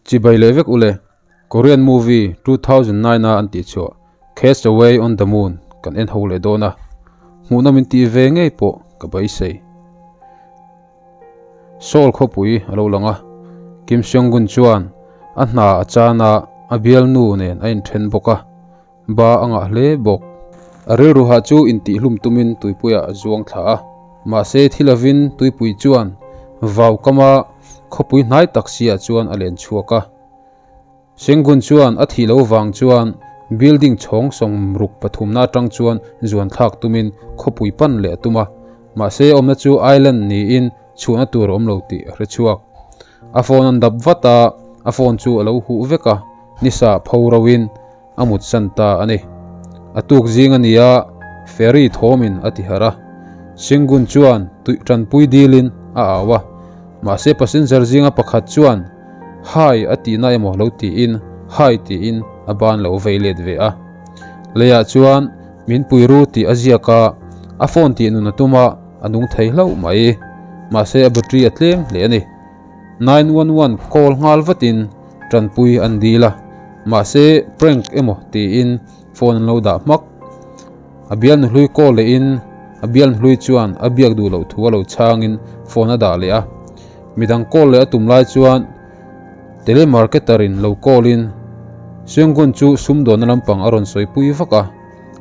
Chibai leh vek ule, Korean movie 2009 a an tih chhuah Cast Away on the Moon kan en ho leh dawn a, hmuhnawm in tih ve ngei pawh ka beisei. Seoul khawpui a lo lang a, Kim Seong-gun chuan a hna a chan a, a bialnu nen a inthen bawk a, ba a ngah hle bawk. A rilru hah chu intihhlum tumin tuipuiah a zuang thla a, mahse thi lovin tuipui chuan vau kama khawpui hnai tak siah chuan a len chhuak a. Sengun chuan a thih loh vang chuan building chhawng sawmruk pathumna atang chuan zuan thlak tumin khawpui pan leh a tum a, mahse awmna chu island niin chhuahna tur a awm lo tih a hre chhuak. A phone an dap vat a, a phone chu a lo huh vek a, nisa pho roin a mut san ta a ni. A tuk zing a ni a, ferry thawmin a ti harh a. Singun chuan tuih tanpui dilin a au a, mahse passenger zinga pakhat chuan Hi a tihna emaw lo tiin Hi tiin a ban lo vei let ve a. Leiah chuan min pui ru tih a ziak a, a phone tih nun a tum a, a nung thei hlauh mai. Mahse a battery a tlem hle a ni. 911 call nghal vatin tanpui an dil a, mahse prank emaw tiin phone an lo dah hmak. A bial nuhlui call lehin a bial nuhlui chuan a biak duh loh thu a lo chhangin phone a dah leh a. Midang call leh a tum lai chuan telemarketer in lo call in Seunggun chu sumdawnna lampang a rawn sawipui vak a.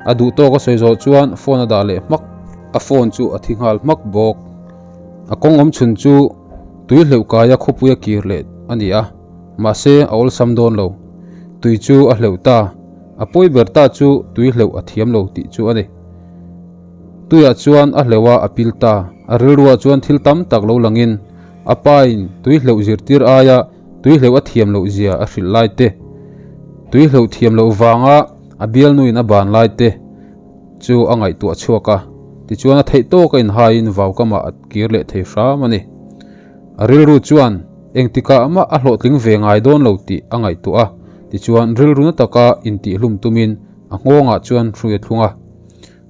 A duh tawk a sawi zawh chuan phone a dah leh hmak. A phone chu a thi nghal hmak bawk. A kawng awm chhun chu tui hleuh kaia khawpui a kir leh a ni a, mahse a awlsam dawn lo. Tui chu a hleuh ta, a pawi ber ta chu tui hleuh a thiam lo tih chu a ni. Tuiah chuan a hleuh a, a pil ta. A rilruah chuan thil tam tak lo langin a pain tui hleuh zirtir aia tui hleuh a thiam loh zia a hrilh lai te, tui hleuh thiam loh vanga a bialnuin a ban lai te, chu a ngaihtuah chhuak a, tichuan a theih tawk a inhaiin vaukamah a kir leh thei hram a ni. A rilru chuan engtikah mah a hlawhtling ve ngai dawn lo tih a ngaihtuah a, tichuan rilru na taka intihhlum tumin a nghawngah chuan hrui a thlung a.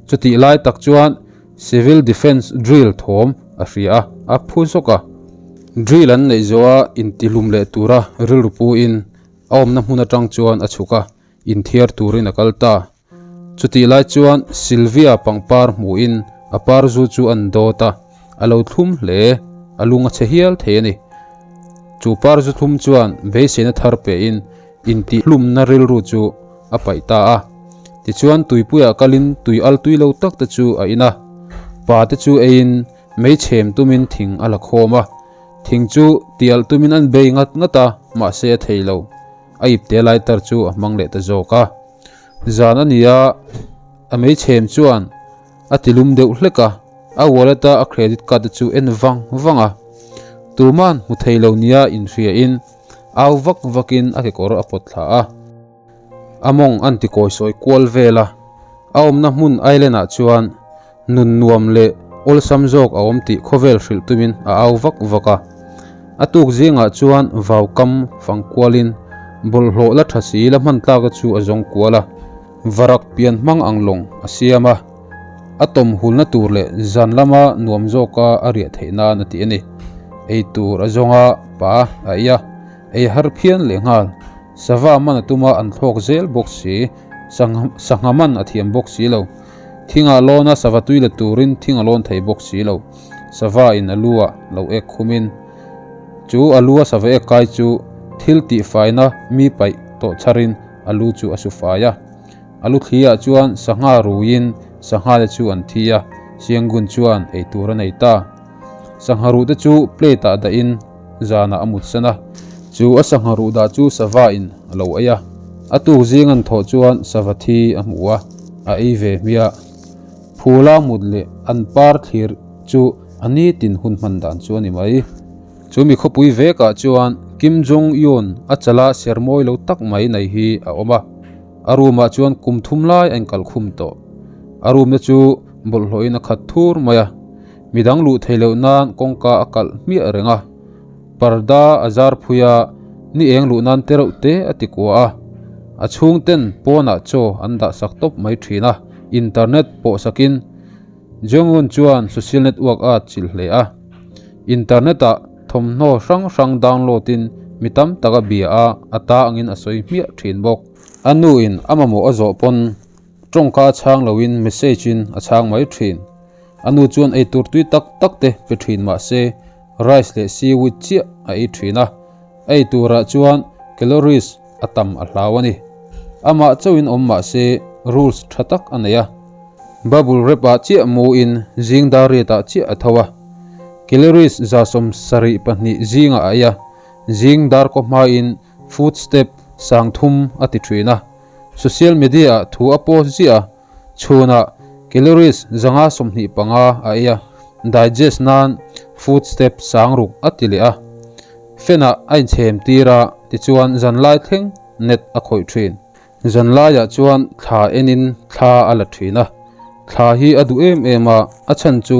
Chutih lai tak chuan Civil Defence Drill thawm a hria a, a phu zawk a. Drill an neih zawha intihlum leh tura rilru puin a awmna hmun atang chuan a chhuk a, inthiar turin a kal ta. Chutih lai chuan Sylvia pangpar hmuhin a par zu chu an dawt a, a lo thlum hle, a lung a chhe hial thei a ni. Chu par zu thlum chuan beiseina thar pehin intihhlumna rilru chu a paih ta a. Tichuan tuipuiah kalin tui al tui lo tak te chu a in a, pa te chu eiin mei chhem tumin thing a la khawm a. Thing chu tialh tumin an bei ngat ngat a, mahse a thei lo. A ipte lighter chu a hmang leh ta zawk a. Zan a ni a, a meichhem chuan a ti lum deuh hlek a, a wallet a a credit card te chu en vang vang a. Tuman hmu thei lo nia inhriain au vak vakin a kekawr a pawt thla a. A mawng an ti kawisawi kual vel a, a awmna hmun island ah chuan nun nuam leh awlsam zawk a awm tih khawvel hrilh tumin a au vak vak a. A tuk zingah chuan vau kam fang kualin bawlhhlawh la tha si la hman tlaka chu a zawng kual a, varak pian hmang ang lawng a siam a, a tawm hulna tur leh zan lama nuam zawka a riah theih nan a ti a ni. Ei tur a zawng a, pa a ei a, ei har phian leh nghal. Sava man a tum a, an thlawk zel bawk si, sangha man a thiam bawk si lo. Thingah lawn a sava tui la turin thing a lawn thei bawk si lo. Sava in a lu ah lo ek khumin chu a lu a sava ek kai chu thil tih faina mi paih tawh chharin a lu chu a su fai a. A lu thli ah chuan sangha ruiin sangha te chu an thi a, Siangun chuan ei tur a nei ta. Sangha ruh te chu plate ah dahin zanah a mutsan a, chu a sangha ruh dah chu sava in a lo ei a, a tuk zing an thawh chuan sava thi a hmu a, a ei ve hmiah. Phula mut leh an par thlir chu a nitin hun hman dan chu a ni mai. Chu mi khawpui vekah chuan Kim Jong Un a chala ser mawi lo tak mai nei hi a awm a, a room ah chuan kum thum lai a inkalh khum tawh. A room te chu bawlhhlawhin a khat thur mai a. Midang luh theih loh nan kawngka a kalh hmiah reng a, parda a zar phui a, ni eng luh nan te reuh te a ti kua a. A chhung ten pawnah chaw an dah sak tawp mai thin a, internet pawh sakin Jong-un chuan social network a chilh hle a. Internet ah thawmhnaw hrang hrang download in Mi tam tak a bia a, a ta angin a sawi hmiah thin bawk. A nu in a mamawh a zawh pawn tawngka a chhang loin message in a chhang mai thin. A nu chuan eitur tui tak tak te pe thin mah se rice leh seaweed chiah a ei thin a, a eiturah chuan calories a tam a hlau a ni. Amah chauhin awm mah se rules tha tak a nei a. Bubble wrap ah chiah mu in zing dar riat ah chiah a tho a. Calories 72 zingah a ei a, zing dar kaw hmain foot step 3000 a ti thin a. Social media ah thu a post ziah a, chhunah calories 525 a ei a, digest nan foot step 6000 a ti leh a. Fan ah a inchhem tir a, tichuan zanlai thleng net a khawih thin. Zanlaiah chuan thla enin thla a la thin a, thla hi a duh em em a, a chhan chu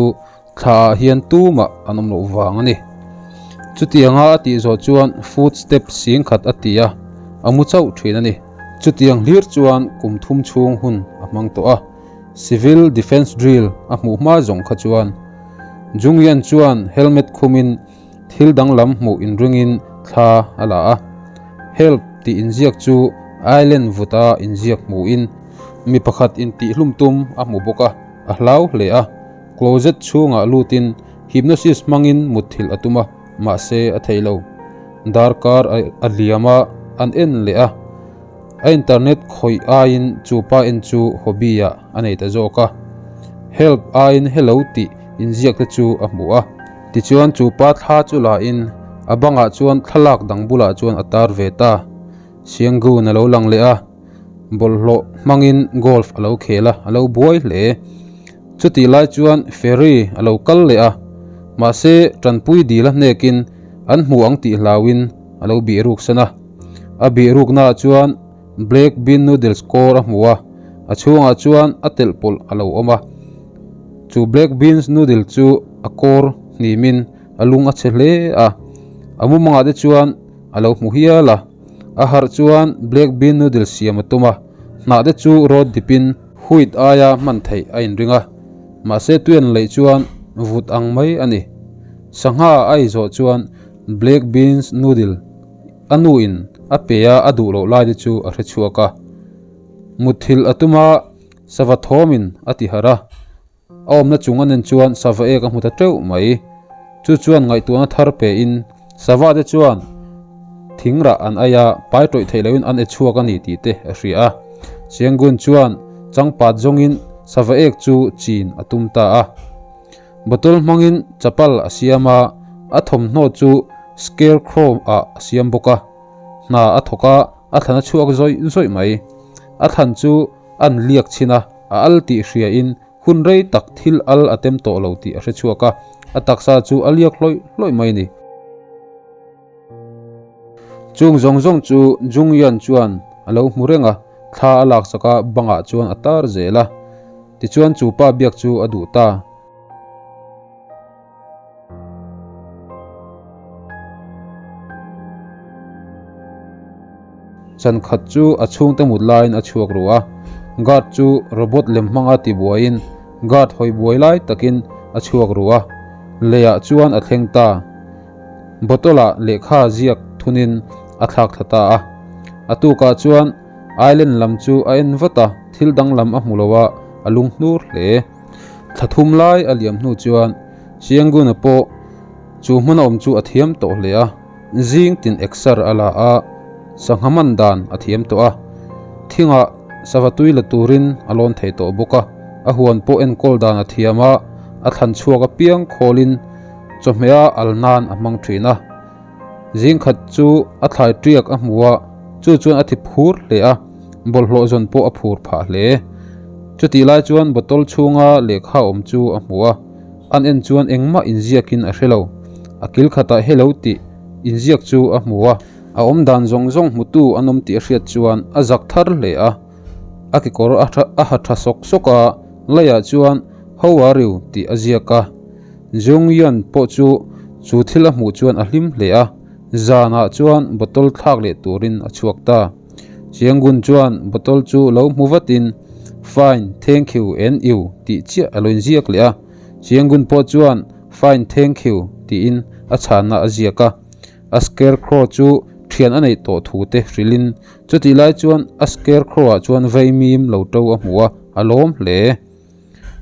thlaah hian tumah an awm loh vang a ni. Chutianga a tih zawh chuan foot step 10,000 a ti a, a mu chauh thin a ni. Chutiang hlir chuan kum thum chhung hun a hmang tawh a, civil defence drill a hmuh hma zawng kha chuan Jung Yan chuan helmet khumin Thil danglam hmuh inringin thla a la a, Help tih inziak chu island vuta inziak hmuhin mi pakhat intihhlum tum a hmu bawk a, a hlau hle a. Closet chhungah lutin hypnosis hmangin mutthilh a tum a, mahse a thei lo. Darkar a liam a, an en leh a. A internet khawih aiin chu pa en chu hobby ah a nei ta zawk a. Help aiin hello tih inziak te chu a hmu a. Tichuan chu pa thla chu la in a bangah chuan thlalak dang bulah chuan a tar ve ta. Sianggun a lo lang leh a, bawlhhlawh hmangin golf a lo khel a, a lo buai hle. Chutih lai chuan ferry a lo kal leh a, mahse tanpui dil a hnekin an hmu ang tih hlauin a lo bih ruk san a. A bih ruknaah chuan black bean noodles kawr a hmu a, a chhungah chuan a telh pawlh a lo awm a. Chu black beans noodle chu a kawr hnimin a lung a chhe hle a, a mumangah te chuan a lo hmu hial a. A harh chuan black bean noodle siam a tum a, hnah te chu rawt dipin wheat aia hman theih a inring a, mahse tuian leih chuan vut ang mai a ni. Sangha a ei zawh chuan black beans noodle a nuin a pe a, a duh loh lai te chu a hre chhuak a. Mutthilh a tum a, sava thawmin a ti harh a, a awmna chung a nen chuan sava ek a hmu ta teuh mai. Chu chuan ngaihtuahna thar pein sava te chuan thing rah an ai a, pai tawih theih loin an e chhuak a ni tih te a hria a. Chiangun chuan changpat zawngin sava ek chu chin a tum ta a. Bottle hmangin chapal a siam a, a thawmhnaw chu scarecrow ah a siam bawk a. Hna a thawk a, a thlan a chhuak zawih zawih mai. A thlan chu an liak chhin a, a al tih hriain hun rei tak thil al a tem tawh lo tih a hre chhuak a, a taksa chu a liak hlawih hlawih mai a ni. Chung zawng zawng chu Jung Yan chuan a lo hmu reng a, thla a laksak a, bangah chuan a tar zel a. Tichuan chu pa biak chu a duh ta. Chan khat chu a chhungte mut laiin a chhuak ru a, guard chu robot lem hmanga ti buaiin guard hawi buai lai takin a chhuak ru a, leiah chuan a thleng ta. Bottle ah lehkha ziak thunin a thlak thla ta a. A tukah chuan island lam chu a en vat a, thil danglam a hmu lo a, a lung hnur hle. Thla thum lai a liam hnu chuan Chianguna pawh chu hmun a awm chu a thiam tawh hle a, zing tin exer a la a, sangha man dan a thiam tawh a, thingah sava tui la turin a lawn thei tawh bawk a, a huan pawh enkawl dan a thiam a, a thlan chhuak apiang khawlin chawhmeh a al nan a hmang thin a. Zing khat chu a thlai tiak a hmu a, chu chuan a thi phur hle a, bawlhhlawh zawn pawh a phur phah hle. Chutih lai chuan bottle chhunga lehkha awm chu a hmu a, an en chuan engmah inziakin a hre lo. A kil khatah hello tih inziak chu a hmu a, a awm dan zawng zawng hmutu an awm tih a hriat chuan a zak thar hle a, a kekawr a ha tha sawk sawk a, leiah chuan How are you tih a ziak a. Jung Yeon pawh chu chu thil a hmuh chuan a hlim hle a, zanah chuan bottle thlak leh turin a chhuak ta. Chianggun chuan bottle chu lo hmu vatin Fine, thank you and you tih chiah a lo inziak leh a. Chianggun pawh chuan Fine, thank you tiin a chhanna a ziak a. A scarecrow chu thian a neih tawh thu te hrilhin chutih lai chuan a scarecrow ah chuan vaimim lo to a hmu a, a lawm hle.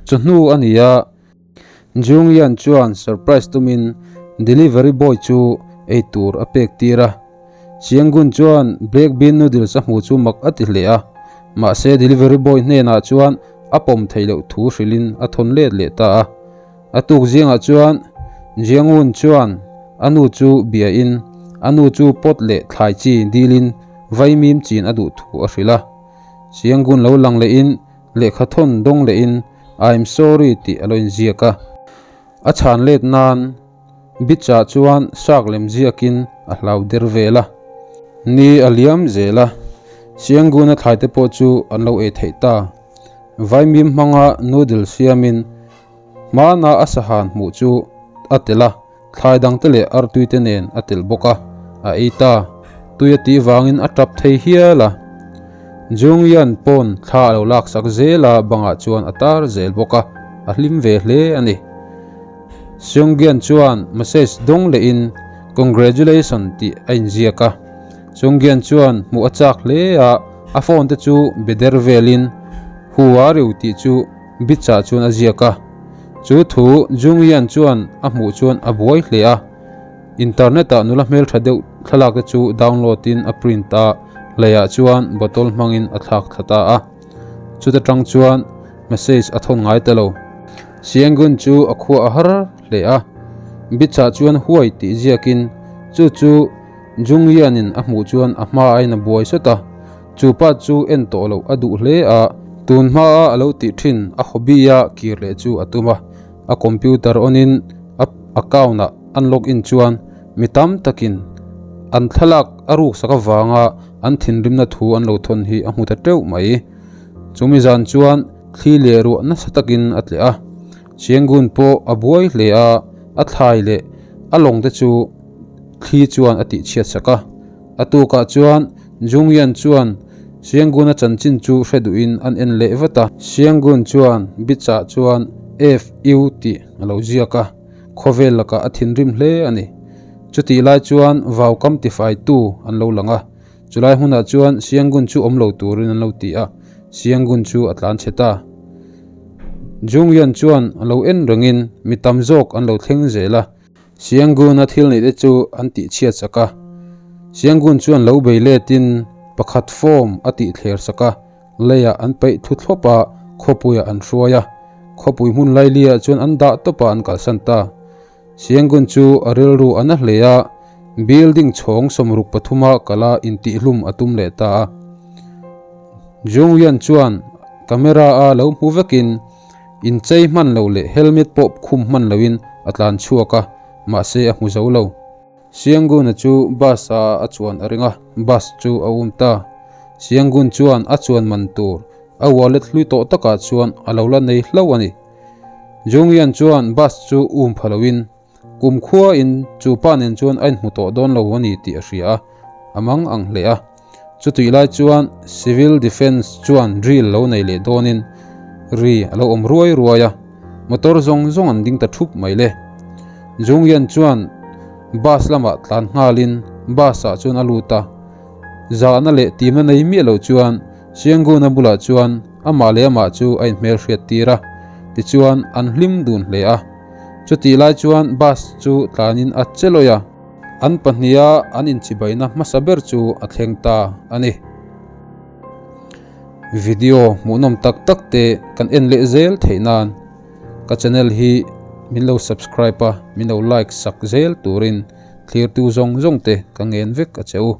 Chawhnu a ni a, Jungyeon chuan surprise tumin delivery boy chu eitur a pek tir a. Seunggun chuan black bean noodles a hmu chu mak a ti hle a, mahse delivery boy hnenah chuan a pawm theih loh thu hrilhin a thawn let leh ta a. A tuk zingah chuan Jeongun chuan a nu chu bia in a nu chu pot leh thlai chi dilin vaimim chin a duh thu a hrilh a. Seunggun lo lang leh in lehkha thawn dawng leh in I'm sorry tih a lo inziak a. A chhan let nan Beach-ah chuan shark lem ziakin a hlau der vel a. Ni a liam zel a, Seunggun-a thlaite pawh chu an lo ei theih ta. Vaimim hmanga noodle siamin hmana a sahan hmuh chu a tel a, thlai dangte leh artuite nen a tel bawk a, a ei ta. Tui a tih vangin a tap thei hial a. Jungyeon pawn thla a lo laksak zel a, bangah chuan a tar zel bawk a, a hlim ve hle a ni. Seungyeon chuan message dawng lehin Congratulation tih a inziak a. Seungyeon chuan hmuh a chak hle a, a phone te chu be der velin Who are you tih chu Beach-ah chuan a ziak a. Chu thu Jungyeon chuan a hmuh chuan a buai hle a. Internet-ah nula hmeltha deuh thlalak te chu download-in a print a, leiah chuan bottle hmangin a thlak thla ta a. Chuta tang chuan message a thawn ngai ta lo. Seunggun chu a khua a har hle a, Beach-ah chuan huai tih ziakin chu chu Jungyeon-in a hmuh chuan a hma aiin a buai sawt a. Chu pa chu en tawh loh a duh hle a, tun hmaa a lo tih thin a hobby-a kir leh chu a tum a. A computer on-in a account-ah an log in chuan mi tam takin an thlalak a ruksak avanga an thinrimna thu an lo thawn hi a hmu ta teuh mai. Chumi zan chuan thli leh ruah nasa takin a tleh a, Seunggun pawh a buai hle a, a thlai leh a lawng te chu thli chuan a tihchhiat sak a. A tukah chuan Jungyeon chuan Seunggun-a chanchin chu hre duhin an en leh vat a. Seunggun chuan Beach-ah chuan FU tih a lo ziak a, khawvel lakah a thinrim hle a ni. Chutih lai chuan vaukam tifaitu an lo lang a, chulai hmunah chuan Seunggun chu awm lo turin an lo ti a, Seunggun chu a tlan chhe ta. Jungyeon chuan a lo en rengin mi tam zawk an lo thleng zel a. Sianggun-a thil neih te chu an tih chhiat sak a. Sianggun chuan lo bei letin pakhat form a tih thler sak a, leiah an peih thu thlawp a, khawpuiah an hruai a. Khawpui hmun lailiah chuan an dah tawp a an kalsan ta. Sianggun chu a rilru a na hle a, building chhawng 63 a kal a intihhlum a tum leh ta a. Jungyeon chuan camera a lo hmu vekin, Inchei hman lo leh helmet pawh khum hman loin a tlan chhuak a, mahse a hmu zo lo. Seunggun-a chu bus a a chuan a ring a, bus chu a um ta. Seunggun chuan a chuan man tur a wallet hlui tawh takah chuan a lo la nei hlauh a ni. Jungyeon chuan bus chu um pha loin Kum khua in chu pa nen chuan a inhmu tawh dawn lo a ni tih a hria a, a mang ang hle a. Chutih lai chuan Civil Defence chuan drill lo nei leh dawnin ri a lo awm ruai ruai a, motor zawng zawng an ding ta thup mai le. Jungyeon chuan bus lamah tlan nghalin bus ah chuan a lut a, zahna leh timna nei miah lo chuan Seunggun-a bulah chuan amah leh amah chu a inhmelhriat tir a, tichuan an hlim dun hle a. Chutih lai chuan bus chu tlanin a che lawih a, an pahniha an inchibaina hmasa ber chu a thleng ta a ni. Video hmuhnawm tak tak te kan en leh zel theih nan ka channel hi min lo subscribe a, min lo like sak zel turin thlirtu zawng zawng te ka ngen vek a che u.